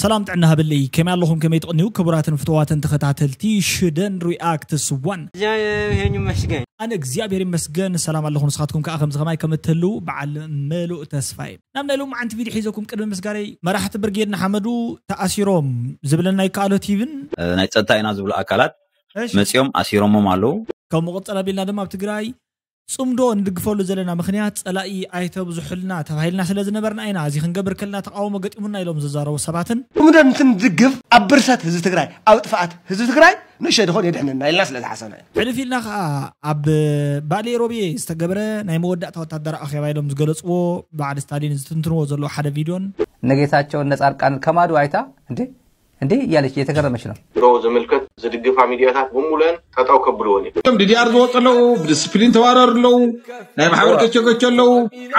ሰላም ጥዕና ሃበለይ፣ ከመይ ኣለኹም? ከመይ ትቕንዩ? ክቡራትን ፍትዋትን ተኸታተልቲ ሽደን ሪኣክትስ ዋን። እግዚአብሔር ይመስገን። ኣነ እግዚኣብሔር ይመስገን ሰላም ኣለኹ። ንስኻትኩም ከኣ ከምዚ ከማይ ከም እትህልዉ በዓል ምሉእ ተስፋ እየ። ናብ ናይ ሎማዓንቲ ቪድዮ ሒዘኩም ቅድሚ ምስጋረይ፣ መራሕቲ ብርጌድ ንሓመዱ ተኣሲሮም ዝብለና ይከኣሎ ቲቪን ናይ ጸጥታ ኢና ዝብሉ ኣካላት እሺ። መጺኦም ኣሲሮሞም ኣለዉ። ካብ መቐጸል ኣቢልና ድማ ኣብ ትግራይ ጽምዶ ንድግፈሉ ዘለና ምኽንያት ጸላኢ ኣይተብዝሑልና ተባሂልና ስለ ዝነበርና ኢና። እዚ ክንገብር ከልና ተቃውሞ ገጢሙና ኢሎም ዝዛረቡ ሰባትን ጽምዶ እንትንድግፍ ኣብ ብርሰት ህዝቢ ትግራይ፣ ኣብ ጥፍኣት ህዝቢ ትግራይ ንእሸ ድኾን የድሕነና ኢልና ስለ ዝሓሰብና ኢና። ሕልፍ ኢልና ከዓ ኣብ ባሌ ሮቤ ዝተገብረ ናይ መወዳእታ ወታደራዊ ኣኼባ ኢሎም ዝገለጽዎ በዓል ስታሊን ዝትንትንዎ ዘለዉ ሓደ ቪድዮን እነ ጌታቸው እነ ጻድቃን ከማዱ አይታ እንዴ እንዴ እያለች እየተገረመች ነው። ዶ ዝምልከት ዝድግፋ ሚድያታት ብምሉአን ጠጠው ከብልወን እዮም። እቶም ዲዲኣር ዝወጡ ኣለዉ፣ ብዲስፕሊን ተዋረሩ ኣለዉ፣ ናይ ማሕበር ገቸገቸ ኣለዉ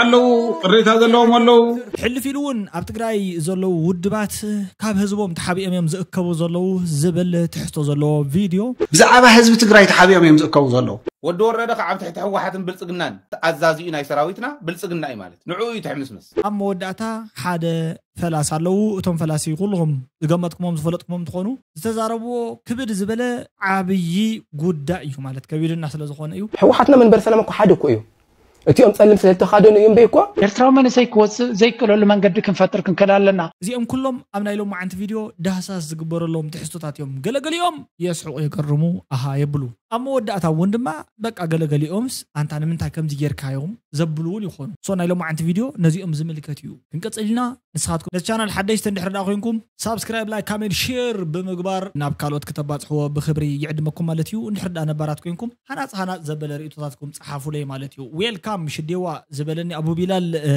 ኣለዉ፣ ቅሬታ ዘለዎም ኣለዉ። ሕልፍ ኢሉ እውን ኣብ ትግራይ ዘለዉ ውድባት ካብ ህዝቦም ተሓቢኦም እዮም ዝእከቡ ዘለዉ ዝብል ትሕዝቶ ዘለዎ ቪድዮ። ብዛዕባ ህዝቢ ትግራይ ተሓቢኦም እዮም ዝእከቡ ዘለዉ። ወዲ ወረደ ከዓ ኣብ ትሕቲ ህወሓትን ብልፅግናን ኣዛዚኡ ናይ ሰራዊትና ብልፅግና እዩ ማለት ንዕኡ እዩ ትሕምስምስ። ኣብ መወዳእታ ሓደ ፈላሲ ኣለዉ። እቶም ፈላሲ ኩልኹም ዝገመትኩሞም ዝፈለጥኩሞም እንትኾኑ ዝተዛረብዎ ክብድ ዝበለ ዓብዪ ጉዳይ እዩ ማለት ከቢድና ስለ ዝኾነ እዩ። ህወሓትና መንበር ሰላም እኮ ሓደ እኮ እዩ። እቲኦም ፀልም ስለዝተኻደኑ እዩ እምበይ እኮ። ኤርትራዊ መንእሰይ ክወፅእ ዘይክእለሉ መንገዲ ክንፈጥር ክንክእል ኣለና። እዚኦም ኩሎም ኣብ ናይ ሎማዓንቲ ቪድዮ ዳህሳስ ዝግበረሎም ትሕዝቶታት እዮም። ገለገሊኦም የስሕቑ የገርሙ ኣሃ የብሉ። ኣብ መወዳእታ እውን ድማ በቃ ገለገሊኦምስ ኣንታ ንምንታይ ከምዚ ጌርካዮም ዘብሉ እውን ይኾኑ። ሶ ናይ ሎማዓንቲ ቪድዮ ነዚኦም ዝምልከት እዩ። ክንቀፅል ኢና። ንስኻትኩም ነዚ ቻናል ሓደሽቲ እንድሕር ደኣ ኮይንኩም ሳብስክራይብ፣ ላይክ፣ ካሜንት፣ ሼር ብምግባር ናብ ካልኦት ክተባፅሕዎ ብክብሪ ይዕድመኩም ማለት እዩ። እንድሕር ደኣ ነባራት ኮይንኩም ሃናፅ ሃናፅ ዘበለ ርእቶታትኩም ፀሓፉለይ ማለት እዩ። ዌልካም ሽዴዋ ዝበለኒ ኣቡ ቢላል እ፣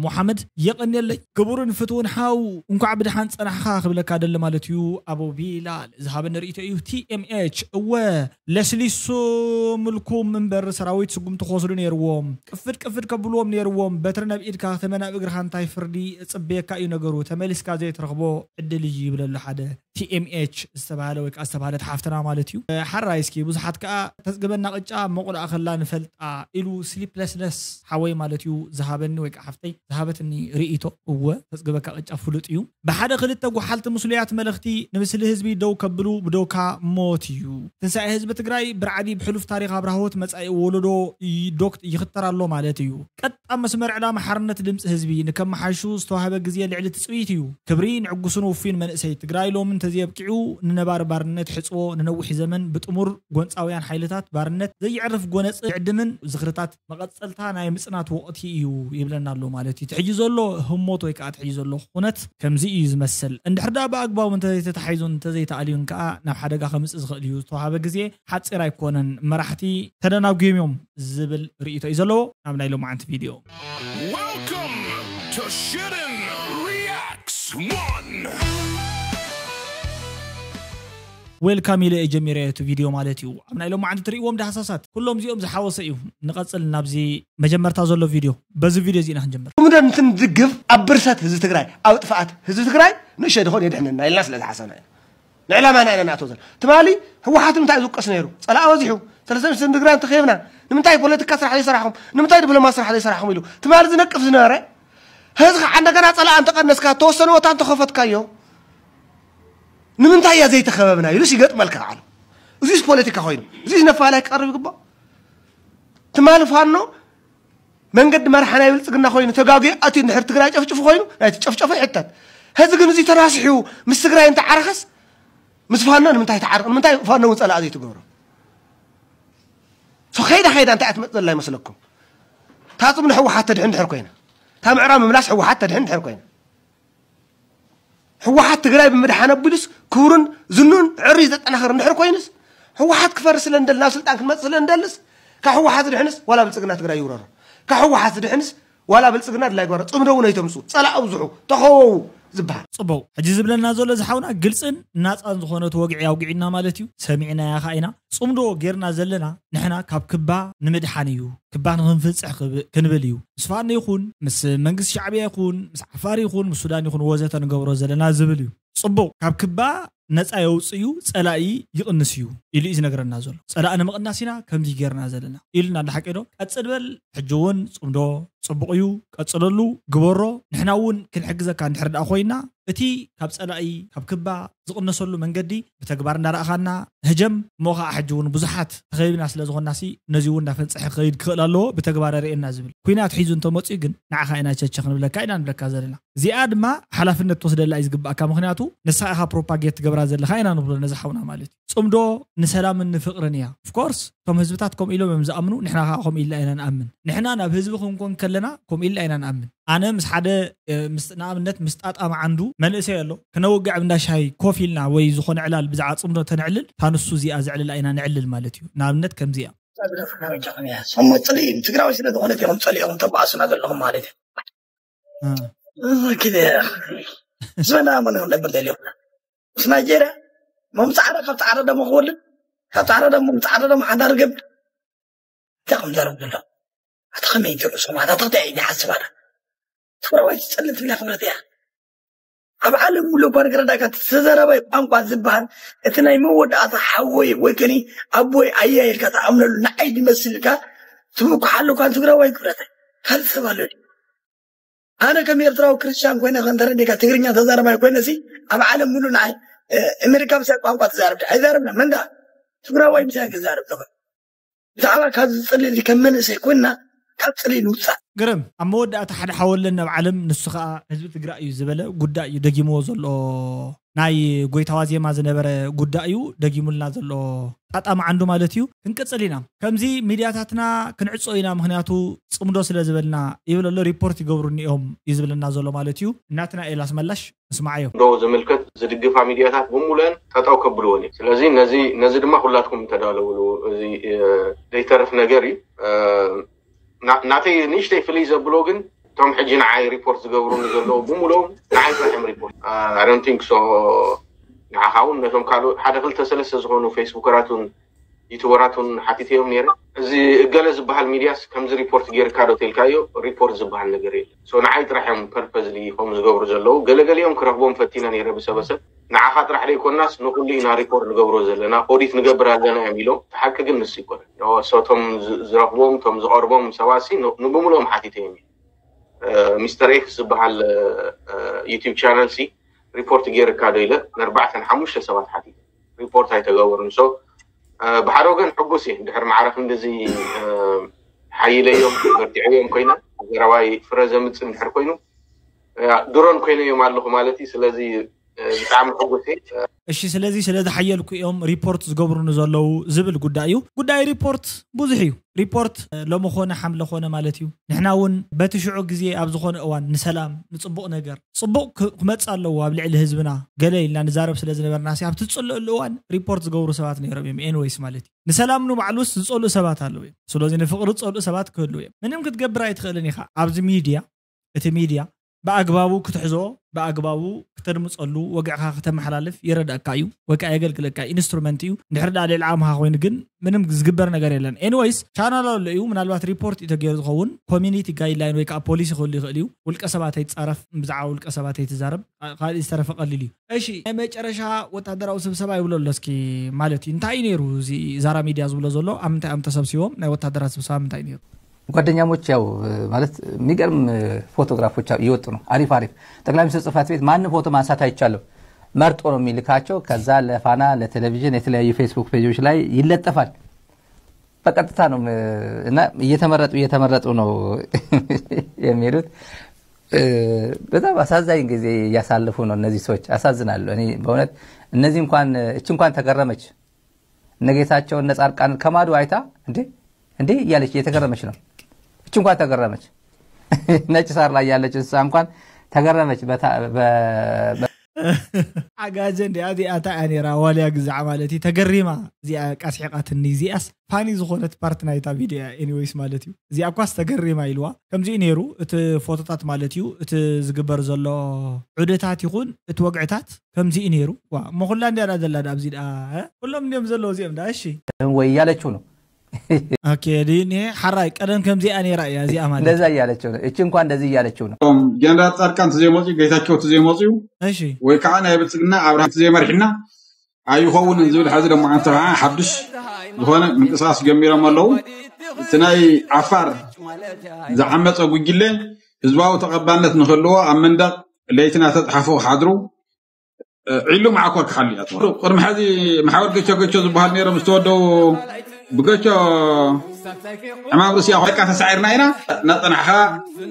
ሙሓመድ የቐንየለይ። ክቡርን ፍትውን ሓው እንኳዕ ብድሓን ፀናሕኻ ክብለካ ደሊ ማለት እዩ። ኣቡ ቢላል ዝሃበኒ ርእቶ እዩ። ቲ ኤም ኤች እወ ለስሊሶምልኩም እምበር ሰራዊት ስጉምቲ ክወስዱ ነይርዎም። ቅፍድ ቅፍድ ከብልዎም ነይርዎም። በትሪ ናብ ኢድካ ክተመን ኣብ እግርኻ እንታይ ፍርዲ እጽበየካ እዩ ነገሩ። ተመሊስካ ዘይትረኽቦ ዕድል እዩ ይብለሉ ሓደ ቲ ኤም ኤች ዝተባህለ ወይ ከዓ ዝተባህለት ሓፍትና ማለት እዩ። ሓራይ እስኪ ብዙሓት ከዓ ተጽግበና ቅጫ መቑላእ ከላ ንፈልጣ ኢሉ ስሊፕለስነስ ሓወይ ማለት እዩ ዝሃበኒ ወይ ከዓ ሓፍተይ ዝሃበትኒ ርእይቶ። እወ ተጽግበካ ቅጫ ፍሉጥ እዩ። ብሓደ ክልተ ጎሓልቲ ምስሉያት መለኽቲ ንምስሊ ህዝቢ ደው ከብሉ ብደውካ ሞት እዩ። ትንሳኤ ህዝቢ ትግራይ ብርዓዲ ብሕሉፍ ታሪኽ ኣብራህወት መጻኢ ወለዶ ይዶክት ይኽተር ኣሎ ማለት እዩ። ቀጥ ኣብ መስመር ዕላማ ሓርነት ድምፂ ህዝቢ ንከመሓሹ ዝተዋህበ ግዜ ልዕሊ ትፅቢት እዩ። ክብሪ ንዕጉስን ውፉይን መንእሰይ ትግራይ ሎሚ እንተዘየብቂዑ ንነባሪ ባርነት ሕፅቦ ንነዊሕ ዘመን ብጥሙር ጎንፃውያን ሓይልታት ባርነት ዘየዕርፍ ጎነፂ ይዕድምን ዝኽርታት መቐፀልታ ናይ ምፅናት ወቕቲ እዩ ይብለና ኣሎ ማለት እዩ። ትሕጂ ዘሎ ህሞት ወይ ከዓ ትሕጂ ዘሎ ኩነት ከምዚ እዩ ዝመስል። እንድሕር ደኣ ብኣግባቡ እንተዘይተታሒዙን እንተዘይተኣልዩን ከዓ ናብ ሓደጋ ከምፅእ ዝኽእል እዩ። ዝተዋሃበ ግዜ ሓፂር ኣይኮነን። መራሕቲ ተደናጒዮም እዮም ዝብል ርእይቶ እዩ ዘለዎ። ናብ ናይ ሎማዓንቲ ቪድዮ Welcome to Shitten Reacts one. ዌልካም ኢለ እየ ጀሚረ እቲ ቪድዮ ማለት እዩ። ኣብ ናይ ሎማዓንቲ ትርእይዎም ዳህሳሳት ኩሎም እዚኦም ዝሓወሰ እዩ። ንቐፅል ናብዚ መጀመርታ ዘሎ ቪድዮ። በዚ ቪድዮ እዚና ክንጀምር። ምደ እንትንድግፍ ኣብ ብርሰት ህዝቢ ትግራይ፣ ኣብ ጥፍኣት ህዝቢ ትግራይ ንእሸ ድኾን የድሕነና ኢልና ስለ ዝሓሰብና ኢና። ንዕላማና ኢና ንኣትዎ ዘለና። ትማሊ ህወሓት ንምንታይ ዝውቀስ ነይሩ? ፀላእ በዚሑ። ሰለስተ ሚኒስትር ትግራይ እንተኸይብና ንምንታይ ፖለቲካ ስራሕ ዘይሰራሕኹም? ንምንታይ ዲፕሎማሲ ስራሕ ዘይሰራሕኹም ኢሉ ትማሊ ዝነቅፍ ዝነበረ፣ ህዚ ከዓ እንደገና ፀላእ እንተቐነስካ፣ ተወሰነ ቦታ እንተኸፈትካዮ፣ ንምንታይ እያ ዘይተኸበብና ኢሉስ ይገጥመልካ ባዕሉ። እዚስ ፖለቲካ ኮይኑ፣ እዚስ ነፋላይ ክቐርብ ይግባእ። ትማሊ ፋኖ መንገዲ መርሓ ናይ ብልፅግና ኮይኑ ተጋግዩ ኣትዩ እንድሕር ትግራይ ጨፍጭፉ ኮይኑ ናይቲ ጨፍጨፎ ይሕተት። ሕዚ ግን እዚ ተናስሑ ምስ ትግራይ እንተዓረኸስ ምስ ፋኖ ንምንታይ ተዓርቕ? ንምንታይ ፋኖ እውን ፀላእ ዘይትገብሮ? ሶ ከይዳ ከይዳ እንታይ እያ ትመፅእ ዘላ ይመስለኩም? እታ ፅምዶ ህወሓት ተድሕን እንድሕር ኮይና፣ እታ ምዕራብ ምምላስ ህወሓት ተድሕን እንድሕር ኮይና፣ ህወሓት ትግራይ ብምድሓን ኣቢሉስ ክብሩን ዝኑን ዕሪ ዘጠናኽር እንድሕር ኮይኑስ፣ ህወሓት ክፈርስ ስለ እንደል ናብ ስልጣን ክንመፅእ ስለ እንደልስ ካብ ህወሓት ዝድሕንስ ዋላ ብልፅግና ትግራይ ይውረሮ። ካብ ህወሓት ዝድሕንስ ዋላ ብልፅግና ድላይ ጓሮ ፅምዶ እውን ኣይተምፁ፣ ፀላእ ኣብዝሑ፣ ተኸወው ዝበሃል። ፅቡቅ፣ ሕጂ ዝብለና ዘሎ ዝሓውና ግልፅን ናፃን ዝኾነ ተወግዒ ኣውግዒና ማለት እዩ። ሰሚዕናያ ከዓ ኢና። ፅምዶ ጌርና ዘለና ንሕና ካብ ክባ ንምድሓን እዩ። ክባ ንክንፍንፅሕ ክብ- ክንብል እዩ። ምስ ፋኖ ይኹን ምስ መንግስቲ ሻዕብያ ይኹን ምስ ዓፋር ይኹን ምስ ሱዳን ይኹን ወዘተ ንገብሮ ዘለና ዝብል እዩ። ፅቡቅ፣ ካብ ክባ ነፃ የውፅእ እዩ፣ ፀላኢ ይቕንስ እዩ ኢሉ እዩ ዝነግረና ዘሎ። ፀላኢ ንምቕናስ ኢና ከምዚ ጌርና ዘለና ኢሉና። እንዳ ሓቂ ዶ? ቀፅል በል። ሕጂ እውን ፅምዶ ፅቡቕ እዩ፣ ቀፅለሉ፣ ግበሮ። ንሕና እውን ክንሕግዘካ እንድሕር ደኣ ኮይና እቲ ካብ ጸላኢ ካብ ክባ ዝቕነሰሉ መንገዲ ብተግባር እንዳረኣኻና ህጀም እሞ ከዓ ሕጂ እውን ብዙሓት ተኸቢብና ስለ ዝኾንና ሲ ነዚ እውን እንዳፈንፀሐ ክኸይድ ክኽእል ኣለዎ ብተግባር ኣርእየና ዝብል ኩናት ሒዙ እንተመፅኡ ግን ንዓኻ ኢና ቸቸ ክንብለካ ኢና ንብለካ ዘለና። እዚኣ ድማ ሓላፍነት ትወስደላ እዩ ዝግባእካ። ምኽንያቱ ንስኻ ኢኻ ፕሮፓጌት ትገብራ ዘለኻ ኢና ንብሎ ነዚ ሓውና ማለት እዩ። ጽምዶ ንሰላምን ንፍቕርን እያ። ኦፍኮርስ እቶም ህዝብታት ከምኡ ኢሎም እዮም ዝኣምኑ፣ ንሕና ከዓ ከምኡ ኢልና ኢና ንኣምን። ንሕና ናብ ህዝቢ ክንኮን ከለና ከምኡ ኢልና ኢና ንኣምን። ኣነ ምስ ሓደ ንኣብነት ምስ ጣጣ መዓንዱ መንእሰይ ኣሎ፣ ክነውግዕ ኣብ እንዳሻይ ኮፍ ኢልና ወይ ዝኾነ ዕላል ብዛዕባ ጽምዶ ተነዕልል፣ ታንሱ እዚኣ ዘዕልላ ኢና ነዕልል ማለት እዩ። ንኣብነት ከምዚ እያ። ሰሞት ፅልኢ ትግራዊ ስለ ዝኾነት ኢኹም ፀሊኦም ተባእሱና ዘለኹም ማለት እዩ። ዝበና መን ነበር ደልዮም ምስ ናይጀርያ መምፃዕረ ካብ ፃዕረ ደሞ ክወልድ ካብ ፃዕረ ደሞ ፃዕረ ደሞ ሓዳር ገብድ እንታይ ከም ዘረብ ዘሎ ኣቲ ከመይ ትርእሶም ኣታ እንታይ እዩ ሓስብ ኣታ ትግራዋይ ትፀልእ ትብላ ክብረት እያ። ኣብ ዓለም ሙሉ እኳ ንክረዳእካ እቲ ተዘራባይ ቋንቋ ዝበሃል እቲ ናይ መወዳእታ ሓወይ ወይ ከኒ ኣቦይ ኣያ ኢልካ ተኣምነሉ ንዓይ ዝመስልካ ትምኩሓሉ እኳ ትግራዋይ ክብረተ ካልእ ሰብ ኣሎ ድዩ? ኣነ ከም ኤርትራዊ ክርስቲያን ኮይነ ከንተረዲካ ትግርኛ ተዛረባይ ኮይነ ሲ ኣብ ዓለም ሙሉ ንዓይ ኣሜሪካ ብሳይ ቋንቋ ተዛረብ ኣይዛረብና መንዳ ትግራዋይ ምሳይ ክዛረብ ተኾን ብዛዕባ ካብ ዝፅልእ ከም መንእሰይ ኮይና ካብ ፅልኢ ንውፃእ። ግርም ኣብ መወዳእታ ሓደ ሓወለን ናብ ዓለም ንሱ ከዓ ህዝቢ ትግራይ እዩ ዝበለ ጉዳይ እዩ ደጊምዎ ዘሎ። ናይ ጎይታዋ ዜማ ዝነበረ ጉዳይ እዩ ደጊሙልና ዘሎ ጣጣ መዓንዱ ማለት እዩ። ክንቅፅል ኢና። ከምዚ ሚድያታትና ክንዕፆ ኢና፣ ምክንያቱ ፅምዶ ስለ ዝበልና ይብል ኣሎ። ሪፖርት ይገብሩኒ እዮም እዩ ዝብለና ዘሎ ማለት እዩ። እናትና ኤላስ መላሽ ንስማዓዮ። ዶ ዝምልከት ዝድግፋ ሚድያታት ብሙሉአን ጠጠው ከብልወን እዩ። ስለዚ ነዚ ነዚ ድማ ኩላትኩም ተዳለውሉ። እዚ ዘይተርፍ ነገር እዩ። ናተይ ንእሽተይ ፍልይ ዘብሎ ግን እቶም ሕጂ ንዓይ ሪፖርት ዝገብሩኒ ዘለዉ ብሙሉኦም ንዓይ ጥራሕ እዮም ሪፖርት። I don't think so ንዓኻ እውን ነቶም ካልኦት ሓደ ክልተ ሰለስተ ዝኾኑ ፌስቡከራት እውን ዩቱበራት እውን ሓቲተዮም ነይረ። እዚ እገለ ዝበሃል ሚድያስ ከምዚ ሪፖርት ጌርካ ዶ ተልካዮ ሪፖርት ዝበሃል ነገር የለን። So ንዓይ ጥራሕ እዮም ፐርፐዝሊ ከምኡ ዝገብሩ ዘለዉ። ገለገሊኦም ክረኽቦም ፈቲነ ነይረ ብሰበሰብ ንዓኻ ጥራሕ ደይኮናስ ንኹሉ ኢና ሪፖርት ንገብሮ ዘለና፣ ኦዲት ንገብር ኣለና እዮም ኢሎም። እቲ ሓቂ ግን ንሱ ኣይኮነን። ሶ እቶም ዝረኽቦም እቶም ዝቐርቦም ሰባት ሲ ንብሙሉኦም ሓቲተ እዮም። ሚስተር ኤክስ ዝበሃል ዩቲብ ቻነል ሲ ሪፖርት ገይርካ ዶ ኢለ ንኣርባዕተን ሓሙሽተ ሰባት ሓቲተ ሪፖርት ኣይተገበሩን። ሶ ብሓደ ወገን ሕጉስ እየ ድሕሪ ማዕረ ክንድዚ ሓይለዮም በርቲዐዮም ኮይነ ዘረባይ ፍረ ዘምፅእ እንድሕር ኮይኑ ድሮን ኮይነዮም ኣለኹ ማለት እዩ። ስለዚ ብጣዕሚ ሕጉስ እየ። እሺ ስለዚ ስለ ዝሓየልኩ እዮም ሪፖርት ዝገብሩ ንዘለዉ ዝብል ጉዳይ እዩ። ጉዳይ ሪፖርት ብዙሕ እዩ። ሪፖርት ሎሚ ኮነ ሓምለ ኮነ ማለት እዩ። ንሕና እውን በቲ ሽዑ ግዜ ኣብ ዝኾነ እዋን ንሰላም ንፅቡቕ ነገር ፅቡቕ ክመፅእ ኣለዎ ኣብ ልዕሊ ህዝብና ገለ ኢልና ንዛረብ ስለ ዝነበርና ሲ ኣብቲ ዝፅልእሉ እዋን ሪፖርት ዝገብሩ ሰባት ነይሮም እዮም። ኤንወይስ ማለት እዩ ንሰላም ንባዕሉስ ዝፀልኡ ሰባት ኣለዉ እዮም። ስለዚ ንፍቕሪ ዝፀልኡ ሰባት ክህልዉ እዮም። ምንም ክትገብር ኣይትኽእልን ኢኻ ኣብዚ ሚድያ እቲ ሚድያ ብኣግባቡ ክትሕዞ ብኣግባቡ ክተድምፀሉ ወግዕኻ ክተመሓላልፍ ይረዳእካ እዩ ወይ ከዓ የገልግለካ ኢንስትሩመንት እዩ። እንድሕር ዳ ልዕሊ ዓቕምኻ ኮይኑ ግን ምንም ዝግበር ነገር የለን። ኤኒወይስ ቻናል ኣሎ እዩ ምናልባት ሪፖርት እዩ ተገይሩ ዝኸውን ኮሚኒቲ ጋይድላይን ወይ ከዓ ፖሊሲ ክህሉ ይኽእል እዩ። ውልቀ ሰባት ኣይትፃረፍ ብዛዕባ ውልቀ ሰባት ኣይትዛረብ ካልእ ዝተረፈ ቀሊል እዩ። እሺ ናይ መጨረሻ ወታደራዊ ስብሰባ ይብሎ ኣሎ እስኪ ማለት እዩ እንታይ እዩ ነይሩ እዚ ዛራ ሚድያ ዝብሎ ዘሎ ኣብ ምንታይ እዮም ተሰብሲቦም ናይ ወታደራት ስብሰባ ምንታይ እዩ ነይሩ? ጓደኛሞች ያው ማለት የሚገርም ፎቶግራፎች እየወጡ ነው። አሪፍ አሪፍ ጠቅላይ ሚኒስትር ጽህፈት ቤት ማንም ፎቶ ማንሳት አይቻልም። መርጦ ነው የሚልካቸው። ከዛ ለፋና ለቴሌቪዥን የተለያዩ ፌስቡክ ፔጆች ላይ ይለጠፋል። በቀጥታ ነው እና እየተመረጡ እየተመረጡ ነው የሚሄዱት። በጣም አሳዛኝ ጊዜ እያሳለፉ ነው እነዚህ ሰዎች። አሳዝናለሁ። እኔ በእውነት እነዚህ እንኳን እች እንኳን ተገረመች እነ ጌታቸው እነ ጻድቃን ከማዶ አይታ እንዴ እንዴ እያለች እየተገረመች ነው። እች እንኳን ተገረመች። ነጭ ሳር ላይ ያለች እንስሳ እንኳን ተገረመች። ሓጋጀ እንዲኣ እዚኣ እንታይ እያ ነይራ ዋልያ ግዛዕ ማለት እዩ ተገሪማ እዚኣ ቃስሒቓትኒ እዚኣስ ፋኒ ዝኾነት ፓርት ናይታ ቪድዮ እያ ኤኒወይስ ማለት እዩ እዚኣ እኳስ ተገሪማ ኢልዋ ከምዚኡ ነይሩ እቲ ፎቶታት ማለት እዩ እቲ ዝግበር ዘሎ ዑደታት ይኹን እቲ ወግዕታት ከምዚኡ ነይሩ ዋ እሞ ኩላ እንዲያ ዳ ዘላ ዳ ኣብዚ ዳ ኩሎም እንዲዮም ዘለዉ እዚኦም ዳ እሺ ወይ እያለችው ነው ኦኬ ድዩ እኒሄ ሓራይ ቀደም ከምዚኣ ነይራ እያ እዚኣ ማለት እንደዛ እያለችው ነው። እቺ እንኳን እንደዚህ እያለችው ነው። ጀነራል ጻድቃን ተዘይመፅኡ ጌታቸው ተዘይመፅኡ እሺ ወይ ከዓ ናይ ብልፅግና ኣብርሃ ተዘይመርሕና ኣይኸውንን ዝብል ሕዚ ደሞ ኣንተ ከዓ ሓዱሽ ዝኾነ ምንቅስቃስ ጀሚሮም ኣለዉ። እቲ ናይ ዓፋር ዝዓመፀ ጉጅለ ህዝባዊ ተቐባልነት ንክህልዎ ኣብ መንደቅ ለይትና ተፅሓፉ ክሓድሩ ዒሉ መዓኮር ክሓሉ እያ። ቅድሚ ሕዚ ማሕበር ገቸ ገቸ ዝበሃል ነይሮም ዝተወደቡ ብገቸ ሕማም ርእሲ ኣኳ ተሳዒርና ኢና። እናፀናሕኻ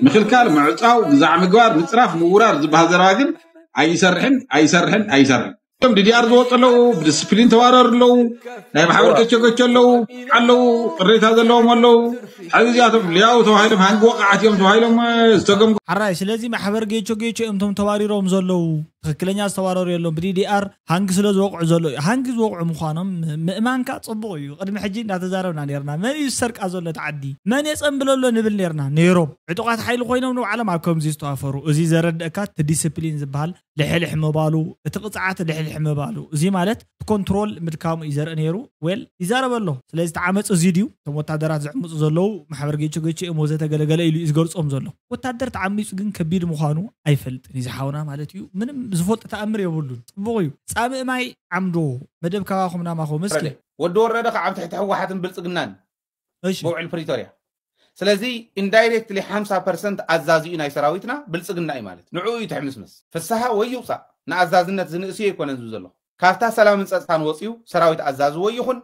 ምክልካል፣ ምዕፃው፣ ግዛዕ ምግባር፣ ምፅራፍ፣ ምውራር ዝበሃል ዘረባ ግን ኣይሰርሕን ኣይሰርሕን ኣይሰርሕን። እቶም ዲዲኣር ዝወጡ ኣለዉ፣ ብዲስፕሊን ተዋረሩ ኣለዉ፣ ናይ ማሕበር ገቸ ገቸ ኣለዉ ኣለዉ፣ ቅሬታ ዘለዎም ኣለዉ። ሕዚ እዚኣቶም ሊያው ተባሂሎም ሃንጊ ወቃዓት እዮም ተባሂሎም ዝተገምጉ ሓራይ ስለዚ ማሕበር ጌቾ ጌቾ እዮም እቶም ተባሪሮም ዘለዉ። ትኽክለኛ ዝተባረሩ የሎም። ብዲዲኣር ሃንጊ ስለ ዝወቕዑ ዘሎ እዩ። ሃንጊ ዝወቕዑ ምዃኖም ምእማንካ ፅቡቕ እዩ። ቅድሚ ሕጂ እንዳተዛረብና ነርና። መን እዩ ዝሰርቃ ዘሎ እቲ ዓዲ? መን የፀንብለሎ ንብል ነርና። ነይሮም ዕጡቓት ሓይሊ ኮይኖም ንባዕሎም ኣብ ከምዚ ዝተዋፈሩ። እዚ ዘረድእካ እቲ ዲስፕሊን ዝበሃል ልሕልሕ ምባሉ፣ እቲ ቅፅዓት ልሕልሕ ምባሉ። እዚ ማለት ኮንትሮል ምድካሙ እዩ ዘርኢ ነይሩ። ዌል ይዛረበ ኣሎ። ስለዚ ተዓመፁ እዚ ድዩ? እቶም ወታደራት ዘዕምፁ ዘለዉ ማሕበር ጌቾ ጌቾ እዮም ወዘተ ገለገለ ኢሉ እዩ ዝገልፆም ዘሎ። ወታደር ተዓሚፁ ግን ከቢድ ምዃኑ ኣይፈልጥን እዩ ዝሓውና ማለት እዩ። ምንም ዝፈልጦ ተኣምር የብሉን። ፅቡቕ እዩ። ፃምእ ማይ ዓምዶ መደብ ካባኹም ናማኹም እስኪ። ወዲ ወረደ ከዓ ኣብ ትሕቲ ህወሓትን ብልፅግናን እሺ ብውዕል ፕሪቶርያ። ስለዚ ኢንዳይሬክትሊ ሓምሳ ፐርሰንት ኣዛዚኡ ናይ ሰራዊትና ብልፅግና እዩ ማለት ንዕኡ እዩ ትሕምስምስ። ፍስሃ ወይ ይውፃእ ንኣዛዝነት ዝንእስዮ ኣይኮነን ዝብል ዘሎ። ካብታ ሰላምን ፀጥታን ወፂኡ ሰራዊት ኣዛዝዎ ይኹን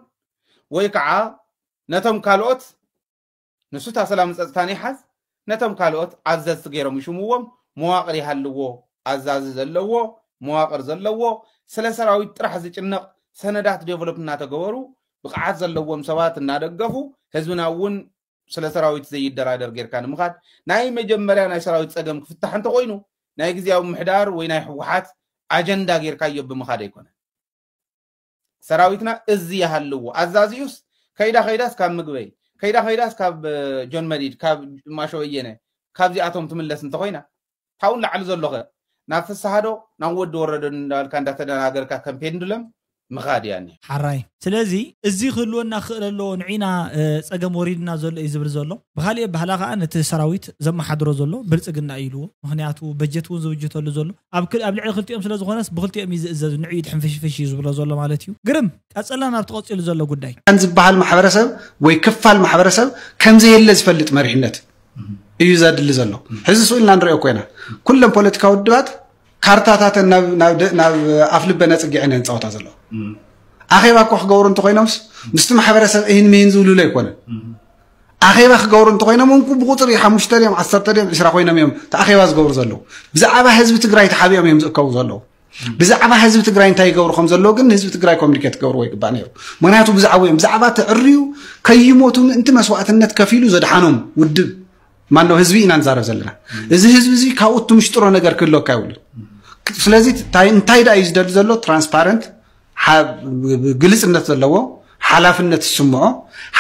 ወይ ከዓ ነቶም ካልኦት ንሱ እታ ሰላምን ፀጥታን ይሓዝ ነቶም ካልኦት ኣዘዝቲ ገይሮም ይሽምዎም። መዋቕር ይሃልዎ፣ ኣዛዚ ዘለዎ መዋቕር ዘለዎ፣ ስለ ሰራዊት ጥራሕ ዝጭነቕ ሰነዳት ዴቨሎፕ እናተገበሩ ብቕዓት ዘለዎም ሰባት እናደገፉ ህዝብና እውን ስለ ሰራዊት ዘይደራደር ጌርካ ንምኻድ ናይ መጀመርያ ናይ ሰራዊት ፀገም ክፍታሕ እንተኮይኑ ናይ ግዜያዊ ምሕዳር ወይ ናይ ህወሓት ኣጀንዳ ጌርካዮ ብምኻድ ኣይኮነን። ሰራዊትና እዚ ይሃልዎ ኣዛዚኡስ ከይዳ ከይዳስ ካብ ምግበይ ከይዳ ከይዳስ ካብ እ፣ ጆን መዲድ ካብ ማሾ በየነ ካብዚኣቶም ትምለስ እንተኮይና ታውን ላዕሊ ዘሎኸ ናብ ፍስሃዶ ናብ ወዲ ወረዶ እንዳልካ እንዳተደናገርካ ከም ፔንዱለም ምኻድ እያ እኒኣ። ሓራይ ስለዚ እዚ ክህልወና ክእል ኣለዎ ንዒና እ፣ ፀገም ወሪድና ዘሎ እዩ ዝብል ዘሎ። ብካሊእ ኣባህላ ከዓ ነቲ ሰራዊት ዘመሓድሮ ዘሎ ብልፅግና እዩ ኢልዎ። ምክንያቱ በጀት እውን ዝብጅተሉ ዘሎ ኣብ ክል- ኣብ ልዕሊ ክልቲኦም ስለ ዝኾነስ ብክልቲኦም እዩ ዝእዘዝ። ንዑ እዩ ድሕንፍሽፍሽ እዩ ዝብሎ ዘሎ ማለት እዩ። ግርም ቀፀልና ናብቲ ቀፂሉ ዘሎ ጉዳይ። ዝበሃል ማሕበረሰብ ወይ ክፋል ማሕበረሰብ ከምዘየለ ዝፈልጥ መሪሕነት እዩ ዘድሊ ዘሎ። ሕዚ ስኡ ኢልና ንሪኦ ኮይና ኩለን ፖለቲካ ውድባት ካርታታተን ናብ- ናብ ደ- ናብ ኣፍልበ ነፅጊዐን እየን ዝፃወታ ዘለዋ። ኣኼባ እኳ ክገብሩ እንተኮይኖምስ ምስቲ ማሕበረሰብ እህን ምሂን ዝብልሉ ኣይኮነን። ኣኼባ ክገብሩ እንተኮይኖም እንኩ ብቁፅሪ ሓሙሽተ ድዮም ዓሰርተ ድዮም ዕስራ ኮይኖም እዮም እቲ ኣኼባ ዝገብሩ ዘለዉ። ብዛዕባ ህዝቢ ትግራይ ተሓቢኦም እዮም ዝእከቡ ዘለዉ። ብዛዕባ ህዝቢ ትግራይ እንታይ ይገብሩ ከም ዘለዉ ግን ህዝቢ ትግራይ ኮሚኒኬት ክገብርዎ ይግባእ ነይሩ። ምክንያቱ ብዛዕባ እዮም ብዛዕባ ተዕርዩ ከይሞቱ ምእንቲ መስዋእትነት ከፊሉ ዘድሓኖም ውድብ ማነው ህዝቢ ኢና ንዛረብ ዘለና። እዚ ህዝቢ እዚ ካብኡ ትምሽጥሮ ነገር ክህልወካ ይብሉን። ስለዚ እንታይ እንታይ ደኣ እዩ ዝደሊ ዘሎ? ትራንስፓረንት፣ ግልፅነት ዘለዎ፣ ሓላፍነት ዝስምዖ፣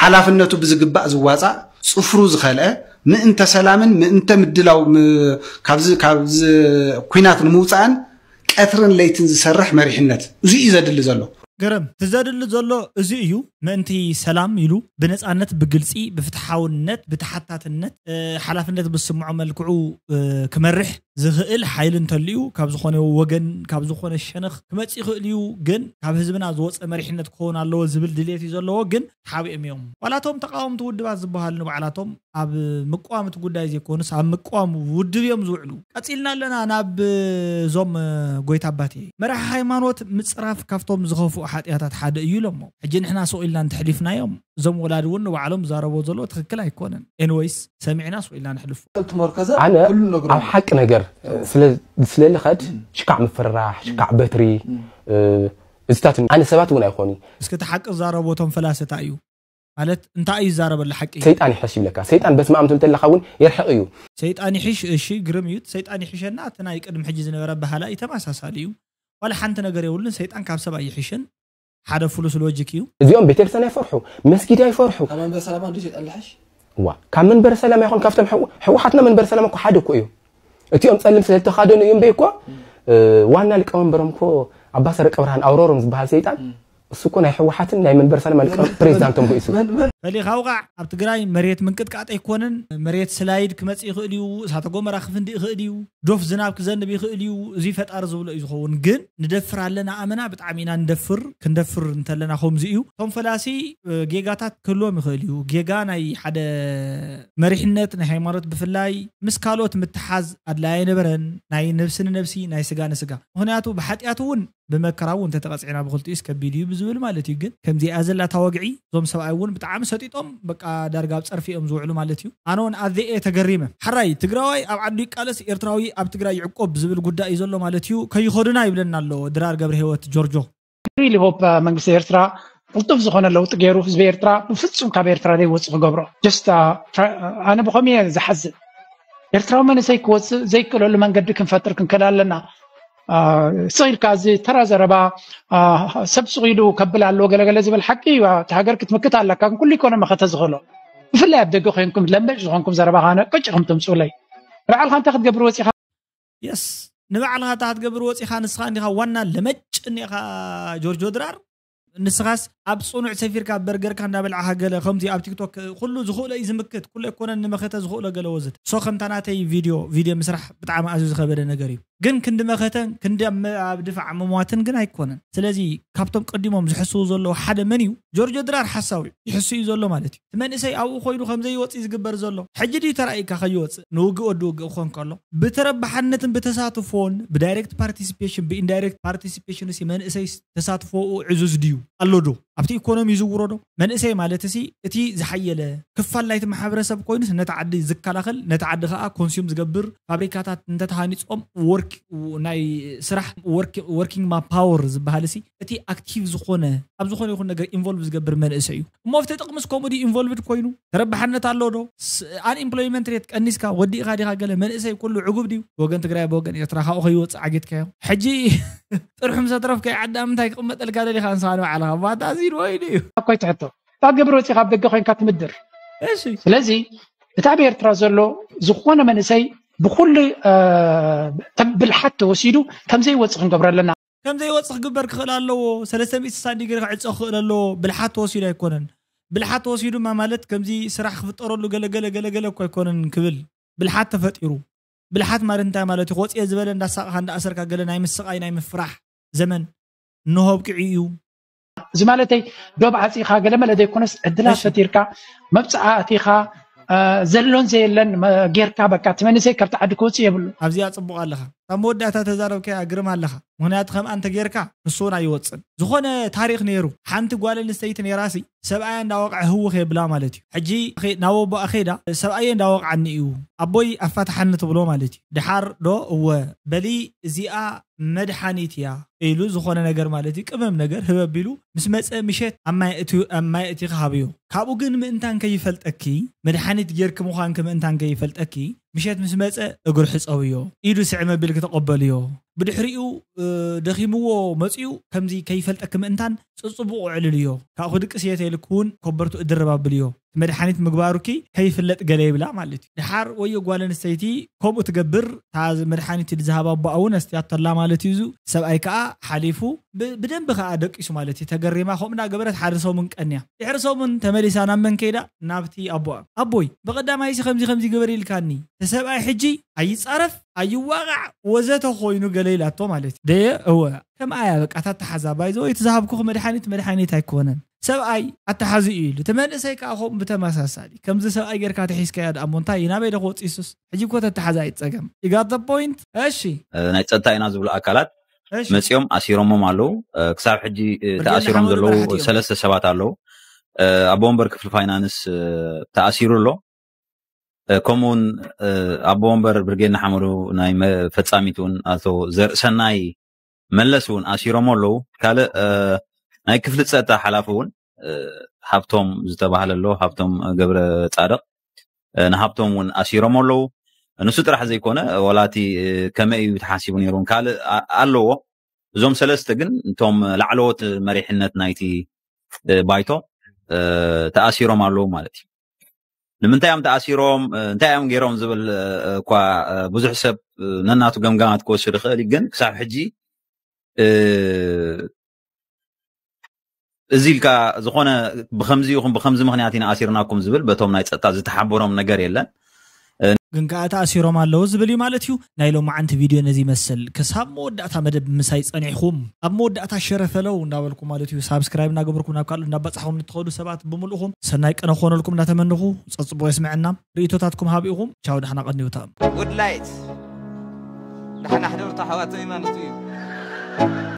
ሓላፍነቱ ብዝግባእ ዝዋፃእ፣ ፅፍሩ ዝኸልአ፣ ምእንተ ሰላምን ምእንተ ምድላው ም- ካብዚ ካብዚ ኩናት ንምውፃእን ቀትርን ለይትን ዝሰርሕ መሪሕነት እዚ እዩ ዘድሊ ዘሎ። ገረም እቲ ዘድሊ ዘሎ እዚ እዩ። ምእንቲ ሰላም ኢሉ ብነፃነት ብግልፂ ብፍትሓውነት ብተሓታትነት እ፣ ሓላፍነት ብዝስምዖ መልክዑ እ፣ ክመርሕ ዝኽእል ሓይሊ እንተልዩ ካብ ዝኾነ ወገን ካብ ዝኾነ ሸነኽ ክመፅእ ይኽእል እዩ። ግን ካብ ህዝብና ዝወፀ መሪሕነት ክኸውን ኣለዎ ዝብል ድልየት እዩ ዘለዎ። ግን ተሓቢኦም እዮም ዋላቶም ተቃወምቲ ውድባት ዝበሃሉ ንባዕላቶም ኣብ ምቅዋም እቲ ጉዳይ ዘይኮኑስ ኣብ ምቅዋም ውድብ እዮም ዝውዕሉ። ቀፂልና ኣለና ናብ እዞም ጎይታ ኣባቴ መራሒ ሃይማኖት ምፅራፍ ካብቶም ዝኸፍኡ ሓጢኣታት ሓደ እዩ ኢሎሞ። ሕጂ ንሕና ስቕ ኢልና እንተሕሊፍናዮም እዞም ወላዲ እውን ንባዕሎም ዝዛረቦ ዘለዎ ትኽክል ኣይኮነን። ኤንወይስ ሰሚዕና ስቕ ኢልና ንሕልፎ። ተመርኮዘ ኣነ ኩሉ ነግሮ ኣብ ሓቂ ነገር ስለ ልኸድ ሽካዕ ምፍርራሕ ሽካዕ በትሪ እዚታት ኣነ ሰባት እውን ኣይኮኑ። እስኪ እቲ ሓቂ ዝዛረቦ እቶም ፈላሰታ እዩ ማለት እንታይ እዩ ዝዛረበሉ ሓቂ? ሰይጣን ይሕሽ ይብለካ። ሰይጣን በስመ ኣብ ትብል ተለካ እውን የርሕቕ እዩ። ሰይጣን ይሕሽ እሺ ግርም እዩ። ሰይጣን ይሕሸና እቲ ናይ ቅድሚ ሕጂ ዝነበረ ባህላ እዩ ተመሳሳሊ እዩ። ዋላ ሓንቲ ነገር የብሉን። ሰይጣን ካብ ሰብ ኣይሕሽን። ሓደ ፍሉስ ሎጂክ እዩ። እዚኦም ቤተክርስትያን ኣይፈርሑ፣ መስጊድ ኣይፈርሑ። ካብ መንበረ ሰላማ እንዲ ሰይጣን ልሕሽ ዋ ካብ መንበረ ሰላማ ይኹን ካብቶም ሕው- ሕወሓትና መንበረ ሰላማ እኮ ሓደ እኮ እዩ። እቲኦም ፀልም ስለ ዝተኻደኑ እዮም በይ እኮ እ፣ ዋና ሊቀመንበሮም እኮ ኣባ ሰረቀ ብርሃን ኣውሮሮም ዝበሃል ሰይጣን እሱ እኮ ናይ ሕወሓትን ናይ መንበረ ሰላማ ሊቀ ፕሬዚዳንቶም እኮ እዩ እሱ። ፈሊኻ ውቃዕ። ኣብ ትግራይ መሬት ምንቅጥቃጥ ኣይኮነን። መሬት ስላይድ ክመጽእ ይኽእል እዩ። እሳተ ጎመራ ክፍንዲ ይኽእል እዩ። ዶፍ ዝናብ ክዘንብ ይኽእል እዩ። እዚ ፈጣሪ ዝብሎ እዩ ዝኸውን። ግን ንደፍር ኣለና ኣመና፣ ብጣዕሚ ኢና ንደፍር። ክንደፍር እንተለና ከምዚ እዩ። እቶም ፈላሲ ጌጋታት ክህልዎም ይኽእል እዩ። ጌጋ ናይ ሓደ መሪሕነት፣ ናይ ሃይማኖት ብፍላይ፣ ምስ ካልኦት ምትሓዝ ኣድላይ ኣይነበረን። ናይ ነብሲ ንነብሲ፣ ናይ ስጋ ንስጋ። ምኽንያቱ ብሓጢኣት እውን ብመከራ እውን እንተተቐፂዕና ብክልቲኡስ ከቢድ እዩ ብዝብል ማለት እዩ። ግን ከምዚኣ ዘላ እታ ወግዒ፣ እዞም ሰብኣይ እውን ብጣዕሚ ሰጢጦም፣ በቃ ዳርጋ ኣብ ፀርፊ እዮም ዝውዕሉ ማለት እዩ። ኣነ እውን ኣዘየ ተገሪመ። ሓራይ ትግራዋይ ኣብ ዓዱ ይቃለስ፣ ኤርትራዊ ኣብ ትግራይ ይዕቆብ ዝብል ጉዳይ እዩ ዘሎ ማለት እዩ። ከይኸዱና ይብለና ኣሎ ድራር ገብረ ህይወት ጆርጆ። ሪሊ ሆፕ መንግስቲ ኤርትራ ቅልጡፍ ዝኾነ ለውጢ ገይሩ ህዝቢ ኤርትራ ብፍጹም ካብ ኤርትራ ዘይወፅእ ክገብሮ። ጀስት ኣነ ብኸምኡ እየ ዝሓዝን። ኤርትራዊ መንእሰይ ክወፅእ ዘይክእለሉ መንገዲ ክንፈጥር ክንክእል ኣለና። ስቕ ኢልካ እዚ ተራ ዘረባ፣ ሰብ ስቕ ኢሉ ከብል ኣለዎ ገለገለ ዝብል ሓቂ፣ እቲ ሃገር ክትምክት ኣለካ፣ ግን ኩሉ ኢኮኖሚ ከተዝኽእሎ። ብፍላይ ኣብ ደገ ኮይንኩም ለምጭ ዝኾንኩም ዘረባ ካነ ቅጭ ከም ትምፅኡለይ። ባዕልካ እንታይ ክትገብር ወፂኻ? የስ፣ ንባዕልካ እንታይ ክትገብር ወፂኻ? ንስኻ እንዲኻ ዋና ለመጭ እኒኻ ጆርጆ ድራር። ንስኻስ ኣብ ፅኑዕ ሰፊርካ በርገርካ እንዳበልዓኻ ገለ ከምዚ ኣብ ቲክቶክ ኩሉ ዝኽእሎ እዩ ዝምክት፣ ኩሉ ኣይኮነን ንመኸተ ዝኽእሎ ገለ ወዘተ። ሶ ከምታ ናተይ ቪድዮ ቪድዮ ምስራሕ ብጣዕሚ ኣዝዩ ዝኸበደ ነገር እዩ። ግን ክንዲ መኸተን ክንዲ ኣብ ድፋዕ ምሟትን ግን ኣይኮነን። ስለዚ ካብቶም ቀዲሞም ዝሕስዉ ዘለዉ ሓደ መን እዩ? ጆርጆ ድራር ሓሳዊ ይሕሱ እዩ ዘሎ ማለት እዩ። እቲ መንእሰይ ኣብኡ ኮይኑ ከም ዘይወፅእ ዝግበር ዘሎ ሕጂ ድዩ ተራእይካ ከይወፅእ ንውግእ ወዲ ውግእ ክኾን ከሎ ብተረባሓነትን ብተሳትፎን ብዳይሬክት ፓርቲሲፔሽን ብኢንዳይሬክት ፓርቲሲፔሽን ሲ መንእሰይ ተሳትፎኡ ዕዙዝ ድዩ ኣሎ ዶ ኣብቲ ኢኮኖሚ ይዝውሮ ዶ? መንእሰይ ማለት ሲ እቲ ዝሓየለ ክፋል ናይቲ ማሕበረሰብ ኮይኑስ ነቲ ዓዲ ዝከላኸል ነቲ ዓዲ ከዓ ኮንሱም ዝገብር ፋብሪካታት እንተተሃኒፆም ወርክ ናይ ስራሕ ወርኪንግ ማን ፓወር ዝበሃል ሲ እቲ ኣክቲቭ ዝኾነ ኣብ ዝኾነ ይኹን ነገር ኢንቮልቭ ዝገብር መንእሰይ እዩ። እሞ ኣብቲ ጥቕምስ ከምኡ ድዩ ኢንቮልቭድ ኮይኑ ተረባሓነት ኣሎ ዶ? ኣንኤምፕሎይመንት ሬት ቀኒስካ ወዲእካ ዲኻ ገለ መንእሰይ ኩሉ ዕጉብ ድዩ? ብወገን ትግራይ ብወገን ኤርትራ ካብኡ ከይወፅእ ዓጊትካዮ። ሕጂ ጥርሑ ምስ ኣትረፍካዮ ዓዲ ኣብ ምንታይ ክቕመጠልካ ደሊኻ ንስኻ ንባዕልኻ? ባታ እዚ ንወይኑ እዩ። ኣብ ኮይትሕቶ እታ ግብሪ ወፂኻ ኣብ ደገ ኮይንካ ትምድር። እሺ ስለዚ እቲ ኣብ ኤርትራ ዘሎ ዝኾነ መንእሰይ ብኩሉ ብልሓት ተወሲዱ ከምዘይወፅእ ክንገብሮ ኣለና። ከም ዘይወፅእ ክግበር ክኽእል ኣለዎ። ሰለስተ ሚእቲ ስሳን ዲግሪ ክዕፀ ክኽእል ኣለዎ። ብልሓት ተወሲዱ ኣይኮነን። ብልሓት ተወሲዱ ማ ማለት ከምዚ ስራሕ ክፍጠረሉ ገለገለ ገለገለ እኮ ኣይኮነን ክብል ብልሓት ተፈጢሩ። ብልሓት ማለት እንታይ ማለት እዩ? ክወፅየ ዝበለ እንዳሳቕኻ እንዳኣሰርካ ገለ ናይ ምስቓይ ናይ ምፍራሕ ዘመን እንሆ ኣብቂዑ እዩ። እዚ ማለተይ ዶብ ዓፂኻ ገለመለ ዘይኮነስ ዕድላት ፈጢርካ መብፅዓ ኣቲኻ ዘሎን ዘየለን ጌርካ በቃ እቲ መንእሰይ ካብቲ ዓዲ ክወፅእ የብሉ። ኣብዚኣ ፅቡቕ ኣለኻ። ካብ መወዳእታ ተዛረብካያ ግርም ኣለኻ። ምክንያቱ ከምኣ እንተጌርካ ንሱ እውን ኣይወፅን። ዝኾነ ታሪክ ነይሩ። ሓንቲ ጓል ኣንስተይቲ ነይራሲ ሰብኣያ እንዳወቕዐ ህውኽ የብላ ማለት እዩ። ሕጂ ናብ ኣቦኣ ኸይዳ ሰብኣየ እንዳወቕዓኒ እዩ ኣቦይ ኣፋትሓኒ ትብሎ ማለት እዩ። ድሓር ዶ እወ በሊ እዚኣ መድሓኒት እያ ኢሉ ዝኾነ ነገር ማለት እዩ ቅመም ነገር ህብ ኣቢሉ ምስ መፀ ምሸት ኣብ ማይ እቲ ኣብ ማይ እቲ ክሃብዮ ካብኡ ግን ምእንታን ከይፈልጠኪ መድሓኒት ጌርኪ ምዃንኪ ምእንታን ከይፈልጠኪ ምሸት ምስ መፀ እግሩ ሕፀብዮ ኢዱ ስዕም ኣቢልኪ ተቐበልዮ ብድሕሪኡ ደኺምዎ መፅኡ ከምዚ ከይፈልጠኪ ምእንታን ፅፅቡቑ ዕልልዮ ካብኡ ክድቅስ እየ ተይልኪ እውን ኮበርቱ እድርብ ኣብልዮ መድሓኒት ምግባሩኪ ከይፍለጥ ገለ ይብላ ማለት እዩ። ድሓር ወዮ ጓል ኣንስተይቲ ከምኡ ትገብር እታ መድሓኒት ዝሃባ ኣቦኣ እውን ኣስትያቶላ ማለት እዩ። ሰብኣይ ከዓ ሓሊፉ ብደንቢ ከዓ ደቂሱ ማለት እዩ። ተገሪማ ከምኡ እናገበረት ሓደ ሰሙን ቀንያ። ድሕሪ ሰሙን ተመሊሳ ናብ መን ከይዳ? ናብቲ ኣቦኣ። ኣቦይ ብቐዳማይሲ ከምዚ ከምዚ ግበር ኢልካኒ እቲ ሰብኣይ ሕጂ ኣይፃረፍ ኣይዋቓዕ ወዘተ ኮይኑ ገለ ኢላቶ ማለት እዩ። ደየ እወ ከምኣ እያ በቃ እታ ኣተሓዛ ባይዘወይ እቲ ዝሃብኩኺ መድሓኒት መድሓኒት ኣይኮነን ሰብኣይ ኣተሓዚኡ ኢሉ እቲ መንእሰይ ከዓ ከምኡ ብተመሳሳሊ ከምዚ ሰብኣይ ጌርካ ተሒዝካዮ ደኣ እሞ እንታይ እዩ ናበይ ዶ ክወፅእ እሱስ ሕጂ እኮ ተተሓዛ እዩ ፀገም you got the point እሺ ናይ ፀጥታ ኢና ዝብሉ ኣካላት እሺ መፂኦም ኣሲሮሞም ኣለዉ ክሳብ ሕጂ ተኣሲሮም ዘለዉ ሰለስተ ሰባት ኣለዉ ኣቦ ወንበር ክፍሊ ፋይናንስ ተኣሲሩ ኣሎ ከምኡውን ኣቦ ወንበር ብርጌድ ንሓመዱ ናይ ፈፃሚት እውን ኣቶ ዘርእሰናይ መለስ እውን ኣሲሮሞ ኣለዉ ካልእ ናይ ክፍሊ ፀጥታ ሓላፊ እውን ሃብቶም ዝተባህለ ኣሎ ሃብቶም ገብረ ፃድቕ ንሃብቶም እውን ኣሲሮሞ ኣለዉ ንሱ ጥራሕ ዘይኮነ ዋላቲ ከመይ እዩ ተሓሲቡ ነይሩ ካልእ ኣለዎ እዞም ሰለስተ ግን እቶም ላዕለዎት መሪሕነት ናይቲ ባይቶ ተኣሲሮም ኣለዉ ማለት እዩ ንምንታይ እዮም ተኣሲሮም እንታይ እዮም ገይሮም ዝብል እኳ ብዙሕ ሰብ ነናቱ ገምጋማት ክወስድ ይኽእል ግን ክሳብ ሕጂ እዚ ኢልካ ዝኾነ ብከምዚ ይኹን ብከምዚ ምክንያት ኢና ኣሲርናኩም ዝብል በቶም ናይ ፀጥታ ዝተሓበሮም ነገር የለን። ግን ከዓ ተኣሲሮም ኣለዉ ዝብል እዩ ማለት እዩ። ናይ ሎማዓንቲ ቪድዮ ነዚ ይመስል። ክሳብ መወዳእታ መደብ ምሳይ ፀኒሕኹም ኣብ መወዳእታ ሸረፈለው እንዳበልኩ ማለት እዩ ሳብስክራይብ እናገበርኩም ናብ ካልእ እንዳባፃሕኹም ንትኸዱ ሰባት ብምልእኹም ሰናይ ቅነ ክኾነልኩም እንዳተመንኹ ፀፅቦ የስምዐና። ርእቶታትኩም ሃቢእኹም ቻው፣ ደሕና ቀንዩታ። Good light. ደሕና ሕደሩ ኣሕዋተይ ማለት እዩ።